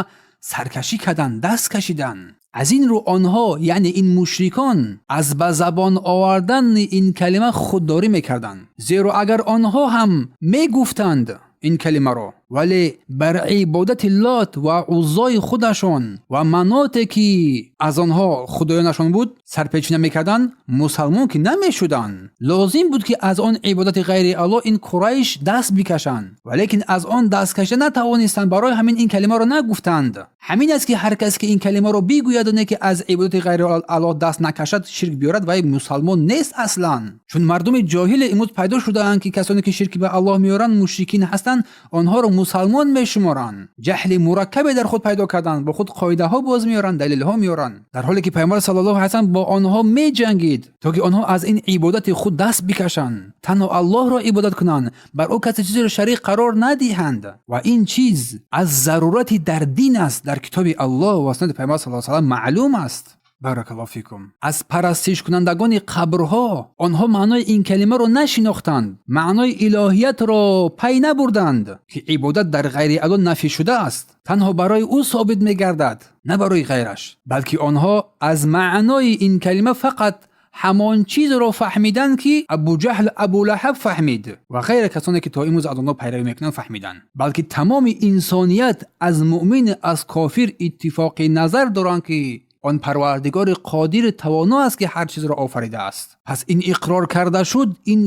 саркашӣ карданд, даст кашиданд. Аз ин рӯ онҳо, яъне ин мушрикон, аз ба забон овардани ин калима худдорӣ мекарданд. Зеро агар онҳо ҳам мегуфтанд ин калимаро, вале бар ибодати Лот ва Уззои худашон ва Маноте ки аз онҳо худоёнашон буд сарпечӣ намекарданд, мусалмон ки намешуданд. Лозим буд ки аз он ибодати ғайри Аллоҳ ин Қурайш даст бикашанд, валекин аз он даст кашида натавонистанд, барои ҳамин ин калимаро нагуфтанд. Ҳамин аст ки ҳар кас ки ин калимаро бигӯяд, оне ки аз ибодати ғайри Аллоҳ даст накашад, ширк биёрад, вай мусалмон нест аслан. Чун мардуми ҷоҳиле имрӯз пайдо шудаанд ки касоне ки ширк ба Аллоҳ меоранд мушрикин ҳастанд, онҳоро мусалмон мешуморанд. Ҷаҳли мураккабе дар худ пайдо карданд, бо худ қоидаҳо боз меоранд, далелҳо меоранд, дар ҳоле ки Пайғамбар саллаллоҳу алайҳи васаллам бо онҳо меҷангид то ки онҳо аз ин ибодати худ даст бикашанд, танҳо Аллоҳро ибодат кунанд, бар ӯ касе чизеро шарик қарор надиҳанд. Ва ин чиз аз зарурати дар дин аст, дар китоби Аллоҳ ва суннати Пайғамбар саллаллоҳу алайҳи васаллам маълум аст. Баракаллоҳу фикум. Аз парастишкунандагони қабрҳо онҳо маънои ин калимаро нашинохтанд, маънои илоҳиятро пай набурданд, ки ибодат дар ғайри Аллоҳ нафӣ шудааст, танҳо барои ӯ собит мегардад, на барои ғайраш. Балки онҳо аз маънои ин калима фақат ҳамон чизро фаҳмиданд ки Абуҷаҳл, Абулаҳаб фаҳмид ва ғайре касоне ки то имрӯз аз онҳо пайравӣ мекунанд фаҳмиданд. Балки тамоми инсоният аз муъмин, аз кофир иттифоқи назар доранд ки он Парвардигори қодири тавоно аст ки ҳар чизро офаридааст. Пас ин иқрор карда шуд, ин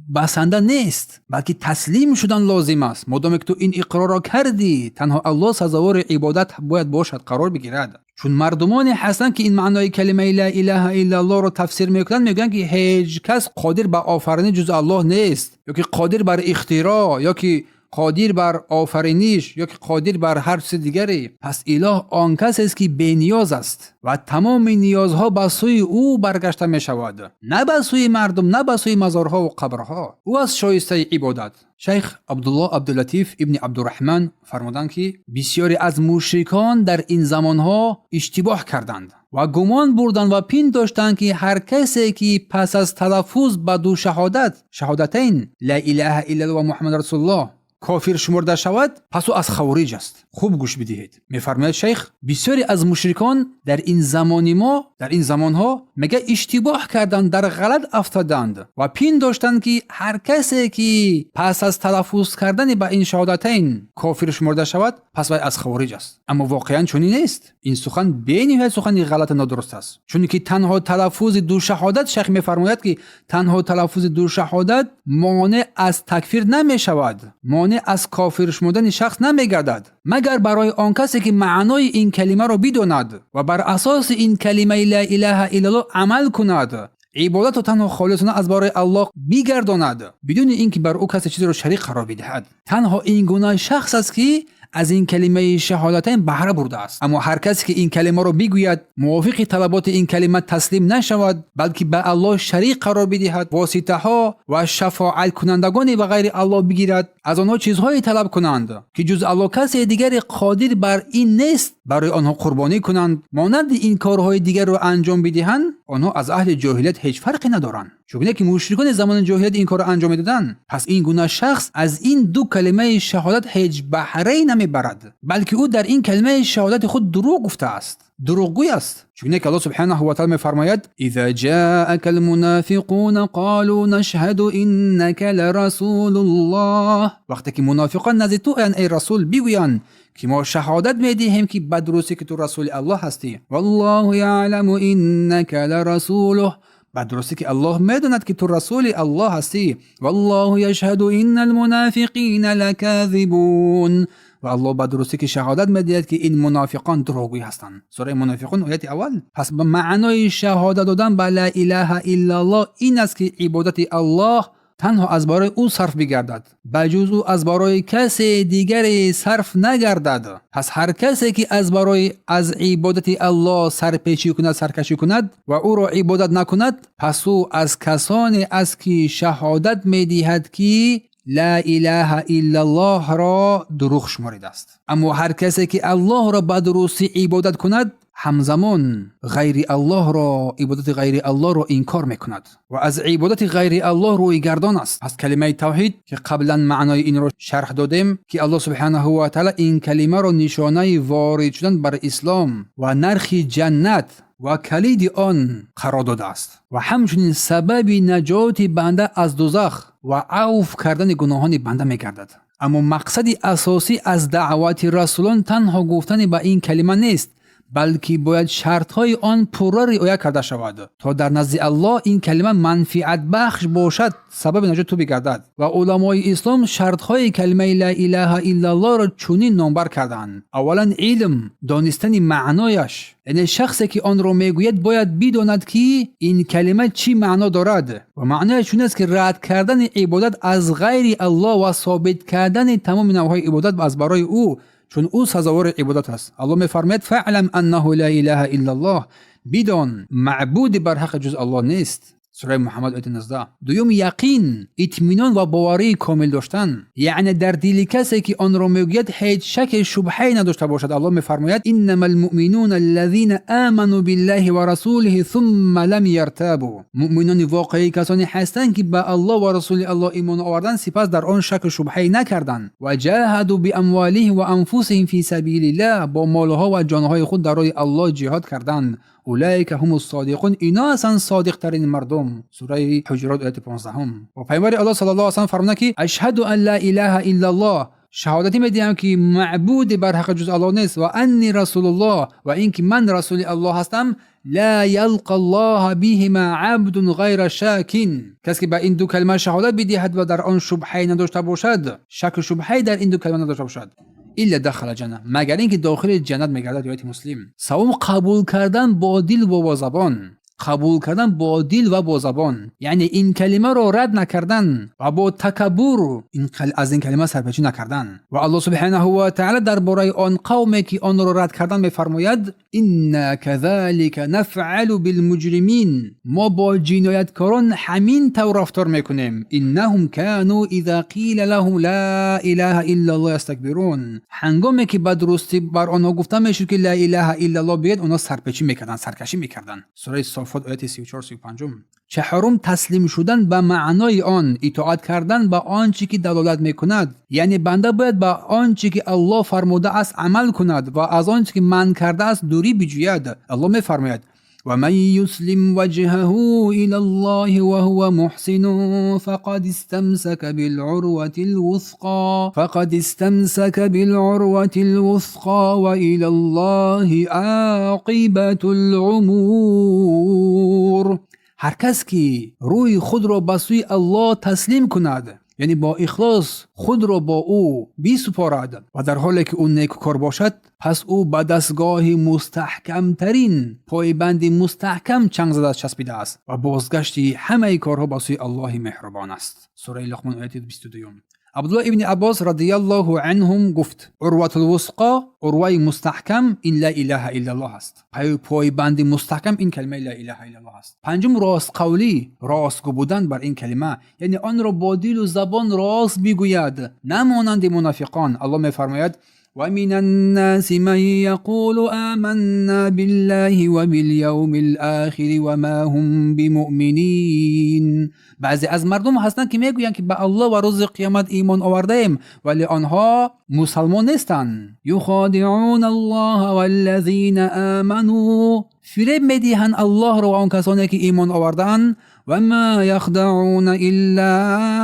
басанда нест, балки таслим шудан лозим аст. Модоме ки ту ин иқрорро кардӣ, танҳо Аллоҳ сазовори ибодат бояд бошад, қарор бигирад. Чун мардумоне ҳастанд ки ин маънои калимаи ла илаҳа иллаллоҳро тафсир мекунанд, мегӯянд ки ҳеҷ кас қодир ба офаринӣ ҷуз Аллоҳ нест, ё ки қодир бар ихтироъ, ё ки қодир бар офариниш, ё ки қодир бар ҳар чизи дигаре. Пас илоҳ он касест ки бениёз аст ва тамоми ниёзҳо ба сӯи ӯ баргашта мешавад, на ба сӯи мардум, на ба сӯи мазорҳо ва қабрҳо. Ӯ аст шоистаи ибодат. Шайх Абдуллоҳ Абдулатиф ибни Абдурраҳман фармуданд ки бисёре аз мушрикон дар ин замонҳо иштибоҳ карданд ва гумон бурданд ва пиндоштанд ки ҳар касе ки пас аз талаффуз ба ду шаҳодат, шаҳодатайн, ла илаҳа иллаллоҳ ва Муҳаммад расулуллоҳ, кофир шумурда шавад, пас ӯ аз хавориҷ аст. Хуб гӯш бидиҳед. Мефармояд шайх: бисёре аз мушрикон дар ин замони мо, дар ин замонҳо, мега, иштибоҳ карданд, дар ғалат афтаданд ва пиндоштанд ки ҳар касе ки пас аз талаффуз кардани ба ин шаҳодатайн кофир шумурда шавад, пас вай аз хавориҷ аст. Аммо воқеан чунин нест. Ин сухан бениҳоят сухани ғалату нодуруст аст, чунки танҳо талаффузи ду шаҳодат, шайх мефармояд ки танҳо талаффузи ду шаҳодат монеъ аз такфир намешавад, монеъ аз кофир шумурдани шахс намегардад, магар барои он касе ки маънои ин калимаро бидонад ва бар асоси ин калимаи ла илаҳа иллаллоҳ амал кунад, ибодатро танҳо холисона аз барои Аллоҳ бигардонад, бидуни ин ки бар ӯ касе чизеро шарик қарор бидиҳад. Танҳо ин гуна шахс аст ки аз ин калимаи шаҳодатайн баҳра бурдааст. Аммо ҳар касе ки ин калимаро бигӯяд, мувофиқи талаботи ин калима таслим нашавад, балки ба Аллоҳ шарик қарор бидиҳад, воситаҳо ва шафоаткунандагоне ба ғайри Аллоҳ бигирад, аз онҳо чизҳое талаб кунанд ки ҷуз Аллоҳ касе дигаре қодир бар ин нест, барои онҳо қурбонӣ кунанд, монанди ин корҳои дигарро анҷом бидиҳанд, онҳо аз аҳли ҷоҳилият ҳеҷ фарқе надоранд, чунки ки мушрикони замони ҷоҳилият ин корро анҷом медоданд. Пас ин гуна шахс аз ин ду калимаи шаҳодат ҳеҷ баҳрае намебарад, балки ӯ дар ин калимаи шаҳодати худ дурӯғ гуфтааст, дурӯғгӯй аст. Чунки Аллоҳ субҳанаҳу ва таъала мефармояд: иза ҷаака алмунофиқуна қолу нашҳаду иннака ларасулуллоҳ. Вақте ки мунофиқон назди ту оянд, эй расул, бигӯянд ки мо шаҳодат медиҳем ки ба дурустӣ ки ту расули Аллоҳ ҳастӣ. Валлоҳу яъламу иннака ларасулуҳ. Ба дурустӣ ки Аллоҳ медонад ки ту расули Аллоҳ ҳастӣ. Валлоҳу яшҳаду инна алмунофиқина лаказибун. Ва Аллоҳ ба дурустӣ ки шаҳодат медиҳад ки ин мунофиқон дурӯғгӯй ҳастанд. Сураи Мунофиқун, ояти аввал. Пас ба маънои шаҳодат додан ба ла илаҳа иллаллоҳ ин аст ки ибодати Аллоҳ танҳо аз барои ӯ сарф бигардад, ба ҷуз ӯ аз барои касе дигаре сарф нагардад. Пас ҳар касе ки аз барои аз ибодати Аллоҳ сарпечӣ кунад, саркашӣ кунад ва ӯро ибодат накунад, пас ӯ аз касоне аст ки шаҳодат медиҳад ки ла илаҳа иллаллоҳро дурӯғ шуморидааст. Аммо ҳар касе ки Аллоҳро ба дурустӣ ибодат кунад, ҳамзамон ғайри Аллоҳро, ибодати ғайри Аллоҳро инкор мекунад ва аз ибодати ғайри Аллоҳ рӯйгардон аст. Пас калимаи тавҳид, ки қаблан маънои инро шарҳ додем, ки Аллоҳ субҳанаҳу ва таъала ин калимаро нишонаи ворид шудан бар ислом ва нархи ҷаннат ва калиди он қарор додааст ва ҳамчунин сабаби наҷоти банда аз дузах ва авф кардани гуноҳони банда мегардад. Аммо мақсади асосӣ аз даъвати расулон танҳо гуфтани ба ин калима нест, балки бояд шартҳои он пурра риоя карда шавад, то дар назди Аллоҳ ин калима манфиатбахш бошад, сабаби наҷоти ту бигардад. Ва уламои ислом шартҳои калимаи ла илаҳа иллаллоҳро чунин номбар карданд. Аввалан, илм, донистани маънояш, яъне шахсе ки онро мегӯяд, бояд бидонад, ки ин калима чӣ маъно дорад. Ва маънояш чунин аст, ки рад кардани ибодат аз ғайри Аллоҳ ва собит кардани тамоми навъҳои ибодат аз барои ӯ, чун ӯ сазовори ибодат аст. Аллоҳ мефармояд: фаълам аннаҳу ла илаҳа иллаллоҳ, бидон, маъбуди барҳақи ҷуз Аллоҳ нест. Сураи Муҳаммад, ояти 19. Дуюм, яқин, итминон ва боварии комил доштан, яъне дар дили касе ки онро мегӯяд, ҳеҷ шаке шубҳае надошта бошад. Аллоҳ мефармояд: иннама алмуъминуна аллазина аману биллаҳи ва расулиҳи сумма лам яртабу. Муъминони воқеӣ касоне ҳастанд, ки ба Аллоҳ ва расули Аллоҳ имон оварданд, сипас дар он шаку шубҳае накарданд. Ва ҷаҳаду биамволиҳим ва анфусиҳим фи сабилиллаҳ, бо молҳо ва ҷонҳои худ дар роҳи Аллоҳ ҷиҳод карданд. Улайка ҳуму содиқун, ино ҳастанд содиқтарин мардум. Сураи Ҳуҷурот, ояти 15. Ва пайғамбари Аллоҳ саллаллоҳу алайҳи васаллам фармуданд, ки ашҳаду ан ла илаҳа иллаллоҳ, шаҳодатӣ медиҳам, ки маъбуди барҳақи ҷуз Аллоҳ нест, ва анни расулуллоҳ, ва ин ки ман расули Аллоҳ ҳастам. Ла ялқа аллоҳа биҳима абдун ғайра шакин. Кас ки ба ин ду калима шаҳодат бидиҳад ва дар он шубҳае надошта бошад, шаку шубҳае дар ин ду калима надошта бошад, илла дахала ҷанна, магар ин ки дохили ҷаннат мегардад. Ривояти Муслим. Савум, қабул кардан бо дил ва бо забон. Қабул кардан бо дил ва бо забон, яъне ин калимаро рад накардан ва бо такаббур аз ин калима сарпечӣ накардан. Ва Аллоҳ субҳанаҳу ва таъала дар бораи он қавме ки онро рад кардан мефармояд: инна казалика нафъалу билмуҷримин, мо бо ҷинояткорон ҳамин тавр рафтор мекунем. Иннаҳум кану иза қила лаҳум ла илаҳа иллаллоҳ ястакбирун. Ҳангоме ки ба дурустӣ бар онҳо гуфта мешуд, ки ла илаҳа иллаллоҳ бигӯед, онҳо сарпечӣ мекарданд, саркашӣ мекарданд. Сураи Софот, ояти 34-35. Чаҳорум, таслим шудан ба маънои он, итоат кардан ба он чӣ ки далолат мекунад, яъне банда бояд ба он чӣ ки Аллоҳ фармудааст амал кунад ва аз он чӣ ки манъ кардааст дурӣ биҷӯяд. Аллоҳ мефармояд: ومن يسلم وجهه إلى الله وهو محسن فقد استمسك بالعروة الوثقى وإلى الله عاقبة الأمور. Ҳар кас ки рӯи худро ба сӯи Аллоҳ таслим кунад, яъне бо ихлос худро бо ӯ бисупорад ва дар ҳоле ки ӯ некукор бошад, пас ӯ ба дастгоҳи мустаҳкамтарин, пойбанди мустаҳкам чанг зада часпидааст ва бозгашти ҳамаи корҳо ба сӯи Аллоҳи меҳрубон аст. Сураи Луқмон, ояти 22. Абдуллоҳ ибни Аббос радиаллоҳу анҳум гуфт: урватулвусқо, урваи мустаҳкам ин ла илаҳа иллаллоҳ аст. Пойбанди мустаҳкам ин калимаи ла илаҳа иллаллоҳ аст. Панҷум, ростқавлӣ, ростгӯ будан бар ин калима, яъне онро бо дилу забон рост бигӯяд, на монанди мунофиқон. Аллоҳ мефармояд: ومن الناس من يقول آمنا بالله وباليوم الآخر وما هم بمؤمنين. بعضی از مردم هستند که میگویند که به الله و روز قیامت ایمان آوردهایم، ولی آنها مسلمان نیستند. یخادعون الله والذین آمنوا، فریب میدهند الله را و آن کسانی که ایمان آوردند. وما یخدعون الا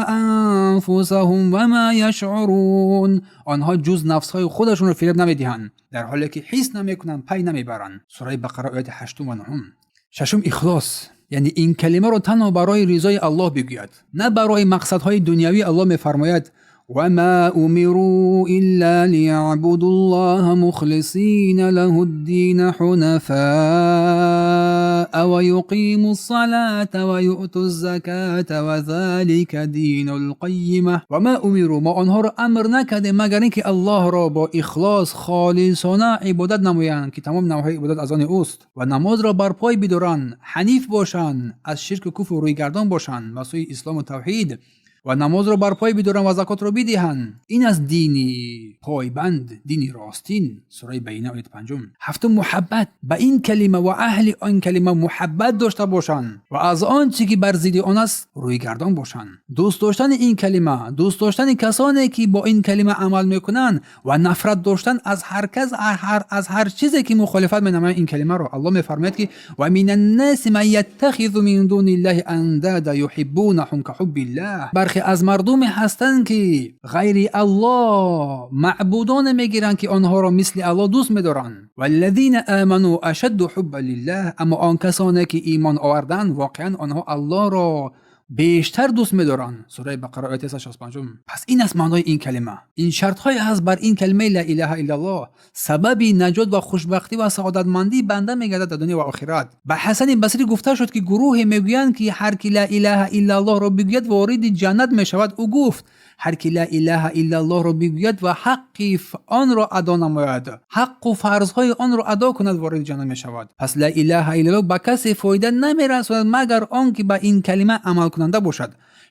انفسهم وما یشعرون. آنها جز نفسهای خودشون را فریب نمیدهند، در حالی که حس نمیکنند، پی نمیبرند. سوره بقره، آیات 8 و 9. ششم، اخلاص، یعنی این کلمه را تنها برای رضای الله بگوید، نه برای مقصدهای دنیوی. الله میفرماید: وما أمروا إلا ليعبدوا الله مخلصين له الدين حنفاء ويقيموا الصلاة ويؤتوا الزكاة وذلك دين القيمة. وما أمروا، ما آنها را امر نکردیم مگر اینکه الله را با اخلاص خالصانه عبادت نمایند، که تمام نوعهای عبادت از آن اوست، و نماز را بر پای بدارند، حنیف باشند، از شرک و کفر روی گردان باشند و سوی اسلام و توحید. Ва намозро барпой бидоранд ва закотро бидиҳанд. Ин аст дини пойбанд, дини ростин. Сураи Байина, ояти панҷум. Ҳафтум, муҳаббат ба ин калима ва аҳли он калима муҳаббат дошта бошанд ва аз он чӣ ки бар зидди он аст рӯйгардон бошанд. Дӯст доштани ин калима, дӯст доштани касоне ки бо ин калима амал мекунанд ва нафрат доштан аз ҳар кас, аз ҳар чизе ки мухолифат менамояд ин калимаро. Аллоҳ мефармояд, ки ва мин аннаси ман яттахизу мин дуни ллаҳи андада юҳиббунаҳум каҳуббиллаҳ. Бархе аз мардуме ҳастанд, ки ғайри Аллоҳ маъбудоне мегиранд, ки онҳоро мисли Аллоҳ дӯст медоранд. Валлазина аману ашадду ҳуббан лиллаҳ. Аммо он касоне ки имон оварданд, воқеан онҳо Аллоҳро бештар дӯст медоранд. Сураи Бақара, ояти 165. Пас ин аст маънои ин калима. Ин шартҳое ҳаст бар ин калимаи ла илаҳа иллаллоҳ, сабаби наҷот ва хушбахтӣ ва саодатмандии банда мегардад дар дунё ва охират. Ба Ҳасани Басрӣ гуфта шуд, ки гурӯҳе мегӯянд, ки ҳар ки ла илаҳа иллаллоҳро бигӯяд, вориди ҷаннат мешавад. Ӯ гуфт: ҳар ки ла илаҳа иллаллоҳро бигӯяд ва ҳаққи онро адо намояд, ҳаққу фарзҳои онро адо кунад, вориди ҷаннат мешавад. Пас ла илаҳа иллаллоҳ ба касе фоида намерасонад, магар он ки ба ин калима амалкунанда бошад,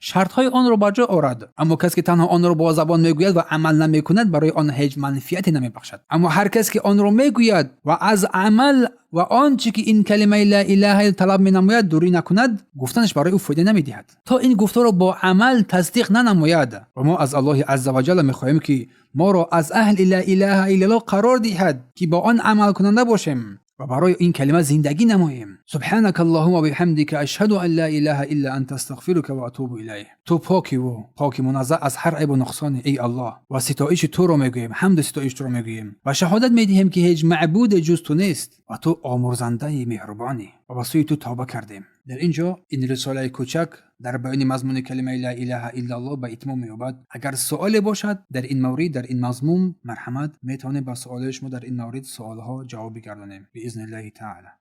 шартҳои онро ба ҷо орад. Аммо кас ки танҳо онро бо забон мегӯяд ва амал намекунад, барои он ҳеҷ манфиате намебахшад. Аммо ҳар кас ки онро мегӯяд ва аз амал ва он чӣ ки ин калимаи ла илаҳа талаб менамояд дурӣ накунад, гуфтанаш барои ӯ фоида намедиҳад, то ин гуфторо бо амал тасдиқ нанамояд. Ва мо аз Аллоҳи азза ва ҷалла мехоҳем, ки моро аз аҳли ла илаҳа иллаллоҳ қарор диҳад, ки бо он амалкунанда бошем ва барои ин калима зиндагӣ намоем. Субҳанака Аллоҳума биҳамдика, ашҳаду ан ла илаҳа илла анта, астағфирука ва атубу илайҳ. Ту покиву поки муназзаҳ аз ҳар айбу нуқсоне, эй Аллоҳ, ва ситоиши туро мегӯем, ҳамду ситоиш туро мегӯем ва шаҳодат медиҳем, ки ҳеҷ маъбуде ҷуз ту нест ва ту омурзандаи меҳрубонӣ ва ба сӯи ту тавба кардем. Дар ин ҷо ин рисолаи кӯчак дар баёни мазмуни калимаи ла илаҳа иллаллоҳ ба итмом меёбад. Агар суоле бошад дар ин маврид, дар ин мазмун, марҳамат, метавонем ба суолои шумо дар ин маврид суолҳо ҷавоб бигардонем, биизниллаҳи таала.